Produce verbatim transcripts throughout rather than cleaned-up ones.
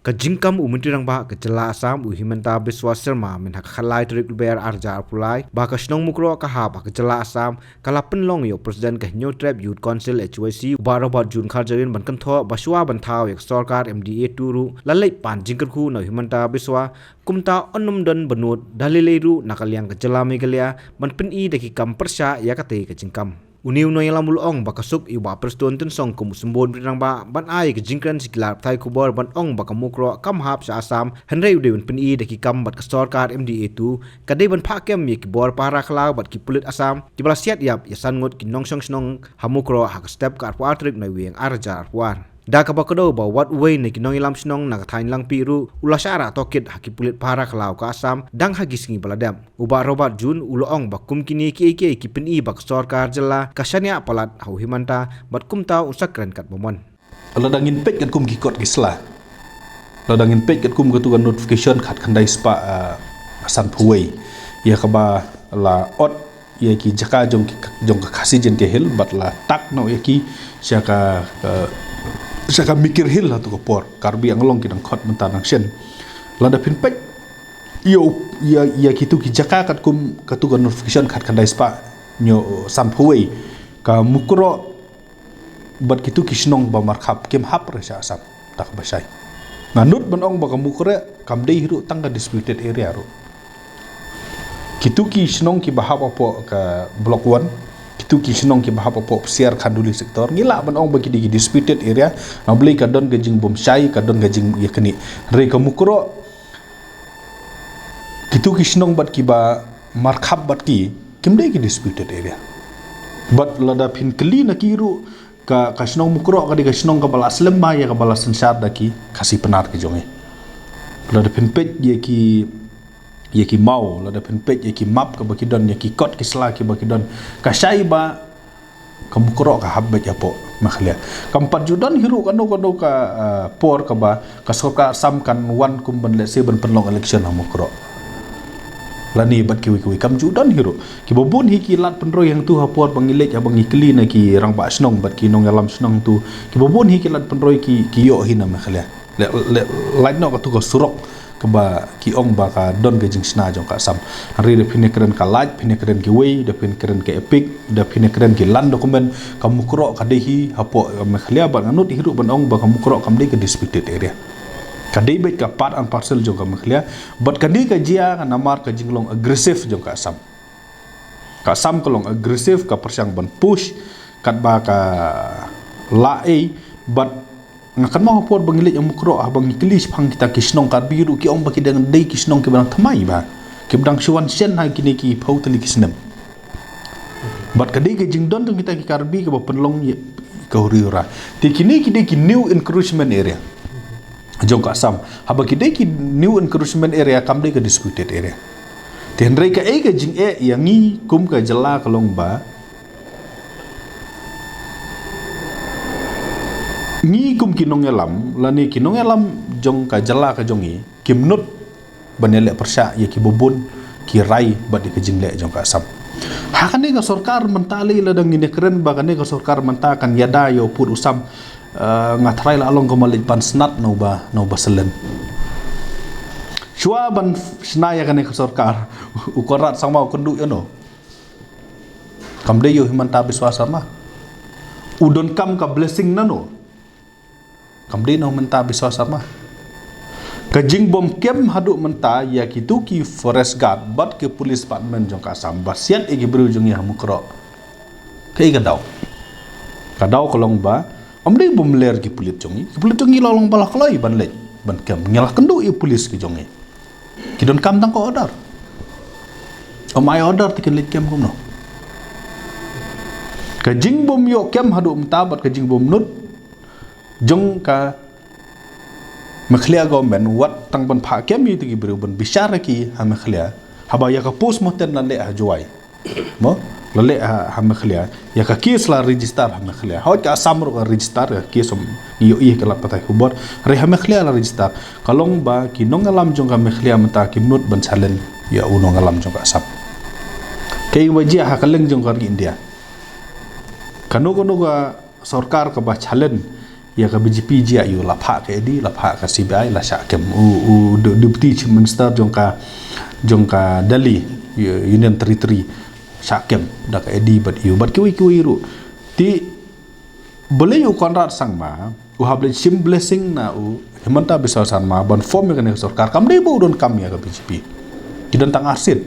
Ka jingkam u Myntri Rangbah ka jylla Assam u Himanta Biswa Sarma mynhynne ka khatlai tarik Lber arhajar arphew lai ba ka shnong Mukroh ka hap ha ka jylla Assam ka la pynlong ïa u President ka Hynñiewtrep Youth Council H Y C u Bah Robert June Kharjahrin ban kynthoh ba shuwa ban thaw ïa ka sorkar M D A two ruh la leit pan jingkyrkhu na u Himanta Biswa, kumta un ym don ba nud da lei lei ruh na ka liang ka jylla Meghalaya ban pyni da ki kam pyrshah ïa katei ka jingkam. Une u nongïalam u la ong ba ka suk ïa u Bah Prestone Tynsong kum u Symbud Myntri Rangbah ban ai ka jingkren sha ki lad pathai khubor ban ong ba ka Mukroh kam hap sha Assam, hynrei u dei ban pyni da ki kam bad ka sorkar M D A two ka dei ban phah kem ïa ki bor pahara khlaw bad ki pulit Assam kiba la siat ïap ïa san ngut ki nongshong shnong ha Mukroh ha ka step ka arphew ar tarik Naiwieng arhajar arphew ar. Da kaba kdew ba wat uwei na ki nongïalam shnong na ka thaiñ Langpih ruh u la shah rah tohkit ha ki pulit pahara khlaw ka Assam dang ha ki sngi ba la dep. U Bah Robert June u la ong ba kum kine kiei kiei ki pyni ba ka sorkar jylla ka shaniah palat ha u Himanta bad kumta un sa kren katba mon. Lada ngin peit katkum ki kot ki sla, lada ngin peit katkum katu ka notification khatkhyndai spah, ah, sanphew wei, ïa kaba la ot ïa ki jaka jong ki, jong ka Khasi Jaintia Hills bad la tak noh ïa ki sha ka, ka, sha ka Mikir Hills ha katu ka por. Karbi Anglong ki dang khot mynta dang shen. Lada phin peit ïa u, ïa, ïa kitu ki jaka katkum katu ka notification khatkhyndai spah hynñiew, sanphew wei, ka Mukroh bad kitu ki shnong ba markhap kim hap re sha Assam. Da kaba shai, nga nud ban ong ba ka Mukroh kam dei hi ruh tang ka disputed area ruh. Kitu ki shnong kiba hap hapoh ka Block One, kitu ki shnong kiba hap hapoh Psiar Khanduli sector, ngi lah ban ong ba ki dei ki disputed area. Namar balei? Ka don ka jingbymshai, ka don ka jingïaknieh. Hynrei ka Mukroh, kitu ki shnong bad kiba markhap bad ki, kim dei ki disputed area. Bad lada phin kylli na ki ruh, ka, ka shnong Mukroh ka dei ka shnong kaba la slem bha ïa kaba la synshar da ki Khasi Pnar ki jong ngi. Lada phin peit ïa ki, ïa ki maw, lada phin peit ïa ki map kaba ki don, ïa ki kot ki sla kiba ki don, ka shai ba ka Mukroh ka hap beit hapoh Meghalaya. Kam pat ju don hi ruh kano kano ka, ah, por kaba ka sorkar Assam kan wan kum ban lehse ban pynlong election ha Mukroh lane bad kiwei kiwei, kam ju don hi ruh. Kiba bun hi ki lad pynroi hangtu ha por ba ngi leit, haba ngi kylli na ki rangbah shnong bad ki nongïalam shnong tu, kiba bun hi ki lad pynroi ki, ki ïoh hi na Meghalaya. Leh, leh, lait noh katu ka surok kaba ki ong ba ka don ka jingshna jong ka Assam. Hynrei da phin ïakren ka lait, phin ïakren kiwei, da phin ïakren ka EPIC, da phin ïakren ki land document, ka Mukroh ka dei hi hapoh Meghalaya bad nga nud hi ruh ban ong ba ka Mukroh kam dei ka disputed area. Ka dei beit ka part and parcel jong ka Meghalaya bad ka dei ka jia namar ka jinglong aggressive jong ka Assam. Ka Assam ka long aggressive, ka pyrshang ban push katba ka lah ei, bad nga kynmaw ha por ba ngi leit ha Mukroh, haba ngi kylli shaphang kita ki shnong Karbi ruh ki ong ba ki dang dei ki shnong kiba dang thymmai bha, kiba dang shu wan shen ha kine ki phew tylli ki snem. Bad ka dei ka jingdon jong kita ki Karbi kaba pynlong ïa ka huri hura. Te kine ki dei ki new encroachment area jong ka Assam. Haba ki dei ki new encroachment area kam dei ka disputed area. Te hynrei kaei ka jingeh ïa ngi kum ka jylla ka long ba ngi kum ki nongïalam lane ki nongïalam jong ka jylla ka jong ngi kim nud ban ïaleh pyrshah ïa kiba bun ki rai bad ïa ka jingleh jong ka Assam. Ha kane ka sorkar mynta lei, lada ngin ïakren ba kane ka sorkar mynta kan ïada ïa u pud u sam, eh, nga tharai la long kumba leit pan snat na uba, na uba selen. Shuwa ban shna ïa kane ka sorkar, u Conrad Sangma u kynduh ïano? Kam dei ïa u Himanta Biswa Sarma. U donkam ka blessing nano? Kam dei na u Himanta Biswa Sarma. Ka jingbym kem haduh mynta ïa kitu ki forest guard bad ki police department jong ka Assam ba siat ïa ki briew jong ngi ha Mukroh. Kaei ka daw? Ka daw ka long ba ym dei bym ler ki pulit jong ngi. Ki pulit jong ngi la long ba la kloi ban leit ban kem. Ngi la kynduh ïa u police ki jong ngi. Ki donkam tang ka order. Ym ai order te kin leit kem kumno? Ka jingbym ïoh kem haduh mynta bad ka jingbym nud jong ka Meghalaya government wat tang ban phah kem ïa ki briew ban bishar ïa ki ha Meghalaya. Haba ïa ka post mortem la leh ha Jowai. Mo, la leh ha, ha Meghalaya. Ïa ka case la register ha Meghalaya. Hooid ka Assam ruh ka register ïa ka case, ym ïohi ïa ki lad pathai khubor. Hynrei ha Meghalaya la register. Ka long ba ki nongïalam jong ka Meghalaya mynta kim nud ban challenge ïa u nongïalam jong ka Assam. Kaei ba jia ha ka liang jong ka ri India? Kano kano ka sorkar kaba challenge Ïa ka B J P jia ïa u la phah ka A D, la phah ka C B I, la shah kem. U, u de-, Deputy Chief Minister jong ka, jong ka Delhi, U-, Union Territory, shah kem da ka A D bad ïa u, bad kiwei kiwei ruh. Te balei u Conrad Sangma u hap leit shim blessing na u Himanta Biswa Sarma ban form ïa kane ka sorkar? Kam dei ba u don kam ïa ka B J P. Ki don tang arsien.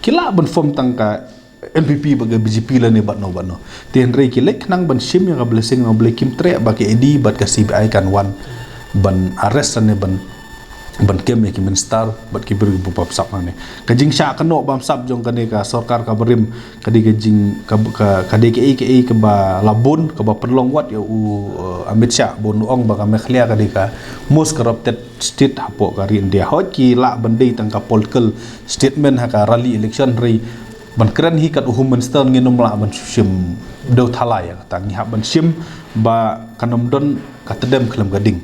Ki lah ban form tang ka N P P bad ka B J P lane bad no bad no. Te hynrei ki leit khnang ban shim ïa ka blessing, na u Blei kim treh ba ka A D bad ka C B I kan wan ban arrest lane ban, ban kem ïa ki minister bad ki briew ba bamsap hangne. Ka jingshah kynnoh bamsap jong kane ka sorkar ka barim, ka dei ka jing, ka, ka, ka dei kaei kaei kaba la bun, kaba pynlong wat ïa u, eh, Amit Shah, ba u ong ba ka Meghalaya ka dei ka most corrupted state hapoh ka ri India. Hooid ki lah ban dei tang ka political statement ha ka rally election, hynrei ban kren hi kat u Home Minister ngin ym lah ban shim dew thala ïa kata, ngi hap ban shim ba kan ym don ka tdem khlem ka ding.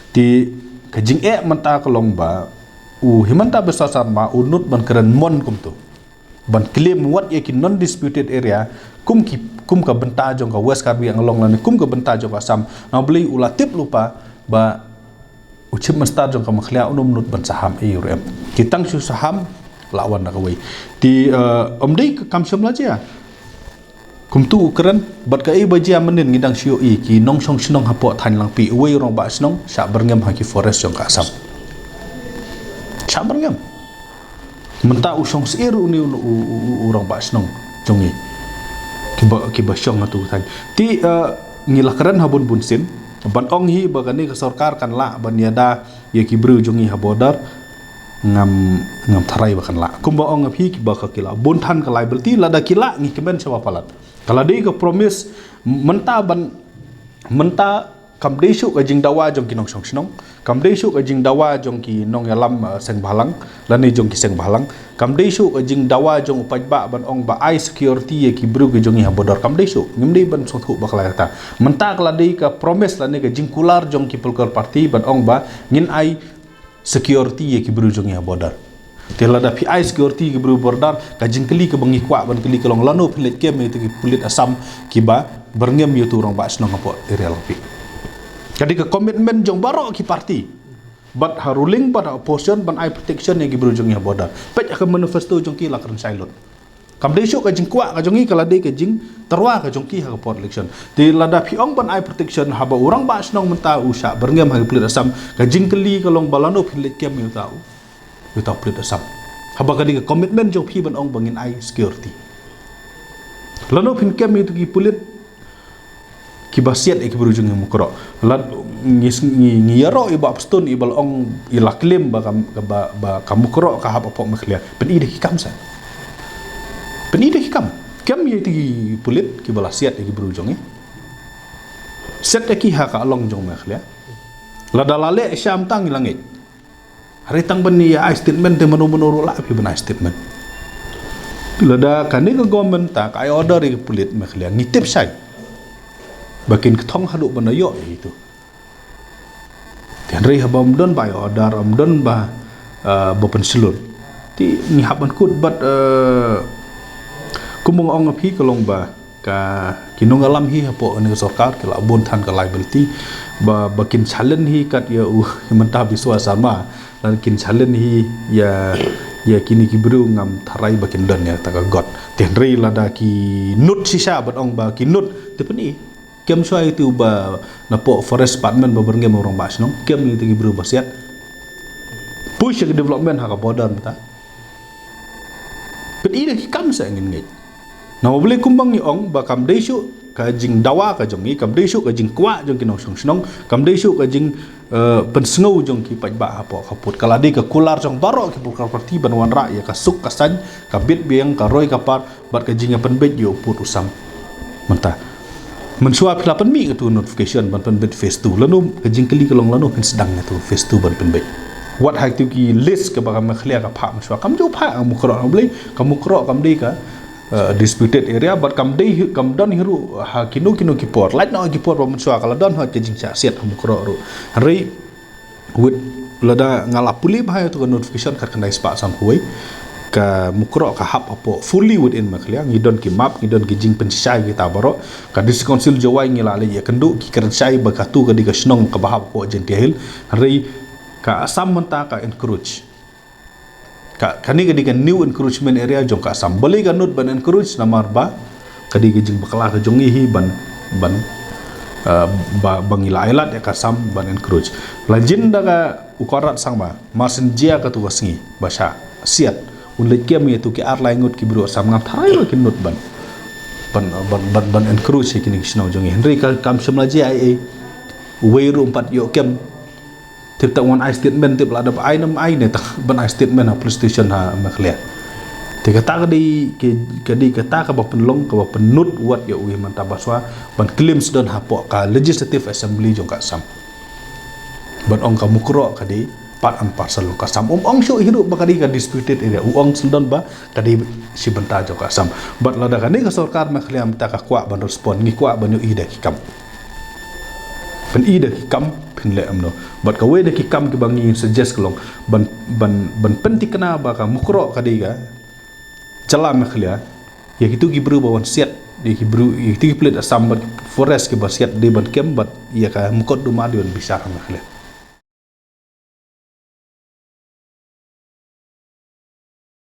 Te ka jingeh mynta ka long ba u Himanta Biswa Sarma u nud ban kren mon kumto, ban claim wat ïa ki non disputed area kum ki, kum ka bynta jong ka West Karbi Anglong lane kum ka bynta jong ka Assam. Na u Blei u la tip lypa ba u Chief Minister jong ka Meghalaya un ym nud ban saham ei ruh em. Ki tang shu saham la wan da kawei. Te, eh, ym dei ka kam shym la jia. Kumtu u kren, bad kaei ba jia mynnin ngi dang shu ïohi ki nongshong shnong hapoh thaiñ Langpih, uwei u rangbah shnong shah byrngem ha ki forest jong ka Assam. Shah byrngem. Mynta u shong syier une u, u, u, u, u rangbah shnong jong ngi. Kiba, kiba shong ha tu thaiñ. Te, eh, ngi la kren ha bun bun sien ban ong hi ba kane ka sorkar kan lah ban ïada ïa ki briew jong ngi ha border, ngam, ngam tharai ba kan lah. Kumba ong ïa phi, kiba ka ki lah bun than ka liability, lada ki lah ngi kmen shaba palat. Ka la dei ka promise mynta ban, mynta kam dei shuh ka jingdawa jong ki nongshong shnong, kam dei shuh ka jingdawa jong ki nongïalam, eh, seng bhalang lane jong ki seng bhalang, kam dei shuh ka jingdawa jong u paidbah ban ong ba ai security ïa ki briew ki jong ngi ha border, kam dei shuh. Ngim dei ban sngewthuh ba ka la ïa kata. Mynta ka la dei ka promise lane ka jingkular jong ki political party ban ong ba ngin ai security ïa ki briew jong ngi ha border. Te lada phi ai security ïa ki briew border, ka jingkylli kaba ngi kwah ban kylli ka long lano phi leit kem ïa ki pulit Assam kiba byrngem ïa utu u rangbah shnong hapoh area Langpih. Ka dei ka commitment jong baroh ki party, bad ha ruling bad ha opposition, ban ai protection ïa ki briew jong ngi ha border. Peit ha ka manifesto jong ki la kren shai lut. Kam dei shuh ka jingkwah ka jong ngi, ka la dei ka jingtyrwa ka jong ki ha ka por election. Te lada phi ong ban ai protection haba u rangbah shnong mynta u shah byrngem ha ki pulit Assam, ka jingkylli ka long ba lano phi leit kem ïa uta u, ïa uta u pulit Assam. Haba ka dei ka commitment jong phi ban ong ba ngin ai security. Lano phin kem ïa uta ki pulit kiba siat ïa ki briew jong ngi Mukroh. Lada ngi, ngi, ngi ïaroh ïa i Bah Prestone iba la ong, i la claim ba ka, ba, ba ka Mukroh ka hap hapoh Meghalaya. Pyni da ki kam seh. Pyni da ki kam. Kem ïa ki pulit kiba la siat ïa ki briew jong ngi. Siat ïa ki ha ka long jong Meghalaya. Lada la leh sham tang ngi la ngeit. Hynrei tang ban ïa ai statement te mano mano ruh lah phi ban ai statement. Lada kane ka government ta ka ai order ïa ki pulit Meghalaya ngi tip shai ba kin kthong haduh ban ïoh ïa itu. Te hynrei haba ym don ba ai order, ym don ba, eh, ba pynshlur, te ngi hap ban kut bad, eh, kumba nga ong ïa phi ka long ba ka, ki nongïalam hi hapoh kane ka sorkar ki la bun than ka liability ba, ba kin challenge hi kat ïa u Himanta Biswa Sarma, lane kin challenge hi ïa, ïa kine ki briew, ngam tharai ba kin don ïa kata ka got. Te hynrei lada ki nud shisha ban ong ba ki nud, te pyni. Kem shuwa ïa utu ba napoh Forest Department ba byrngem u rangbah shnong, kem ïa utu ki briew ba siat. Push ïa ka development ha ka border mynta. Pyni da ki kam seh ngin ngeit. Namar balei kumba ngi ong ba kam dei shuh ka jingdawa ka jong ngi, kam dei shuh ka jingkwah jong ki nongshong shnong, kam dei shuh ka jing, eh, pynsngew jong ki paidbah hapoh khappud. Ka la dei ka kular jong baroh ki political party ban wanrah ïa ka suk ka saiñ, ka bit biang, ka roi ka par, bad ka jingïapynbeit ïa u pud u sam. Mynta mynshuwa phi la pynmih katu notification ban pynbeit phase two. Lano, ka jingkylli ka long lano phin sdang ïa utu phase two ban pynbeit. Wat ha itu ki list kaba ka Meghalaya ka phah mynshuwa, kam ju phah ka Mukroh, namar balei ka Mukroh kam dei ka, eh, disputed area, bad kam dei hi-, kam don hi ruh ha kino kino ki por. Lait noh ki por ba mynshuwa ka la don hooid ka jingshah siat ha Mukroh ruh. Hynrei wait, lada nga la pule bha ïa utu ka notification khatkhyndai spah sanphew wei, ka Mukroh ka hap hapoh fully within Meghalaya, ngi don ki map, ngi don ki jingpynshai kita baroh. Ka District Council Jowai ngi la leit ïakynduh, ki kren shai ba katu ka dei ka shnong kaba hap hapoh Jaintia Hills, hynrei ka Assam mynta ka encroach. Ka, kane ka dei ka new encroachment area jong ka Assam. Balei ka nud ban encroach? Namar ba ka dei ka jingbakla ka jong ngi hi ban, ban, uh, ba, ba ngi la ailad ïa ka Assam ban encroach. La jin da ka u Conrad Sangma, mar shen jia katu ka sngi ba shah siat, un leit kem ïa tu ki ar lai ngut ki briew Assam, ngam tharai ba ki nud ban, ban, ban, ban, ban encroach ïa kine ki shnong jong ngi. Hynrei ka kam shym la jia ei ei. Uwei ruh um pat ïoh kem. Tip ta wan ai statement, tip la da ba ai nam ai ne ta ban ai statement ha police station ha Meghalaya. Te kata ka dei, ka, ka dei kata kaba pynlong, kaba pynnud wat ïa u Himanta Biswa ban claim sdon hapoh ka Legislative Assembly jong ka Assam. Ban ong ka Mukroh ka dei part and parcel jong ka Assam. Um ong shuh hi ruh ba ka dei ka disputed area. U ong sdon ba ka dei shi bynta jong ka Assam. Bad lada kane ka sorkar Meghalaya mynta ka kwah ban respond, ngi kwah ban ïohi da ki kam. Phin i da ki kam, phin leh kumno. Bad kawei da ki kam kiba ngi suggest ka long ban, ban, ban pynthikna ba ka Mukroh ka dei ka jylla Meghalaya. Ïa kitu ki briew ba wan siat, ïa ki briew, ïa kitu ki pulit Assam bad forest kiba siat dei ban kem, bad ïa ka mukotduma dei ban bishar ha Meghalaya.